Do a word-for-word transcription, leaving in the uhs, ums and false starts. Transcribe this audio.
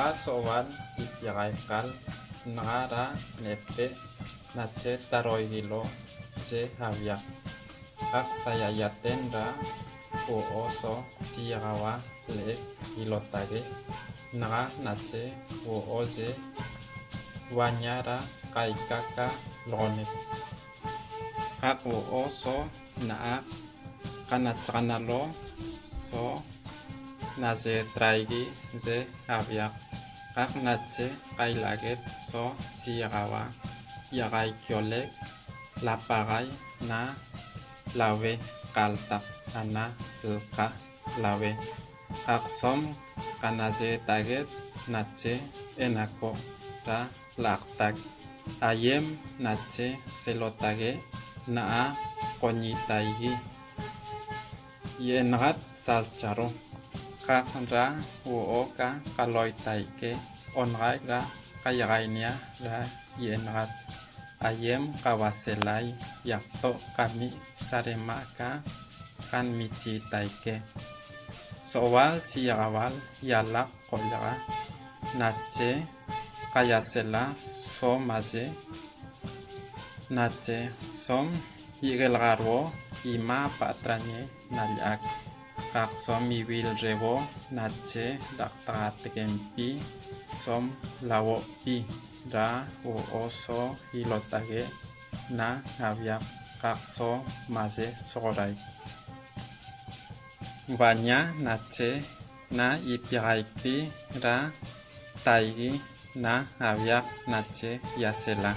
So'owal ipiaxaical naxa ra nepe nache taroiguilo ye aviaq. Qaq sayayaten ra huo'o so siaxaua le'e ilotague naxa nache huo'o ye huaña ra qaica ca loxonec. Qaq huo'o so na'aq qanachaxanalo so naye traigui ye aviaq. Qaq nache qailaguet so siaxaua iaxaiquiolec lapaxai na laue qaltaq ana lqa laue. Qaq som qanaye taguet nache enaco ra laqtac. Ayem nache selotague na'a qoñitaigui. Ienaxat salcharu. Qaq ra huo'o ca qaloitaique onaxaic ra qaiaxainia ra ienaxat. Ayem qauaselai yaqto' qami' sarema' ca qanmichitaique. So'owal siaxaual ialaq qollaxa nache qaiasela so maye nache som iguelaxaruo ima' pa'atrañe nalla'ac. Qaq som iuil reuo nache daqtaxateguempi som lauo'pi ra huo'o so ilotague na aviaq qaq so maye soxoraic. Huaña nache na ipiaxaicpi ra taigui na aviaq nache iasela.